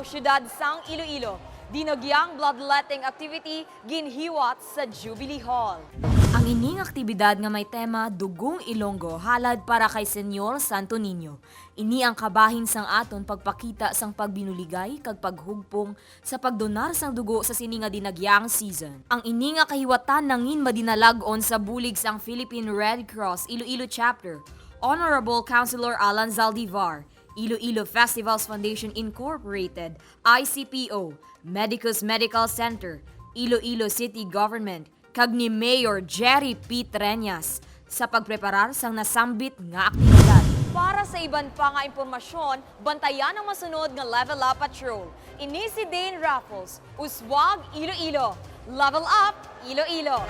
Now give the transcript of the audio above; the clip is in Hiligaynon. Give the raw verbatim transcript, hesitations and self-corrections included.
Siyudad sang Iloilo, Dinagyang bloodletting activity ginhiwat sa Jubilee Hall. Ang ining aktibidad nga may tema Dugong Ilonggo halad para kay Señor Santo Niño. Ini ang kabahin sang aton pagpakita sang pagbinuligay kag paghugpong sa pagdonar sang dugo sa sini nga dinagyang season. Ang ini nga kahiwatan nangin madinalag-on sa bulig sang Philippine Red Cross Iloilo Chapter, Honorable Councilor Alan Zaldivar, Iloilo Festivals Foundation Incorporated, I C P O, Medicus Medical Center, Iloilo City Government, kag ni Mayor Jerry P. Treñas sa pagpreparar sang nasambit nga aktibidad. Para sa iban pa nga impormasyon, bantayan ang masunod nga Level Up Patrol. Ini si Dane Raffles, Uswag Iloilo. Level Up Iloilo.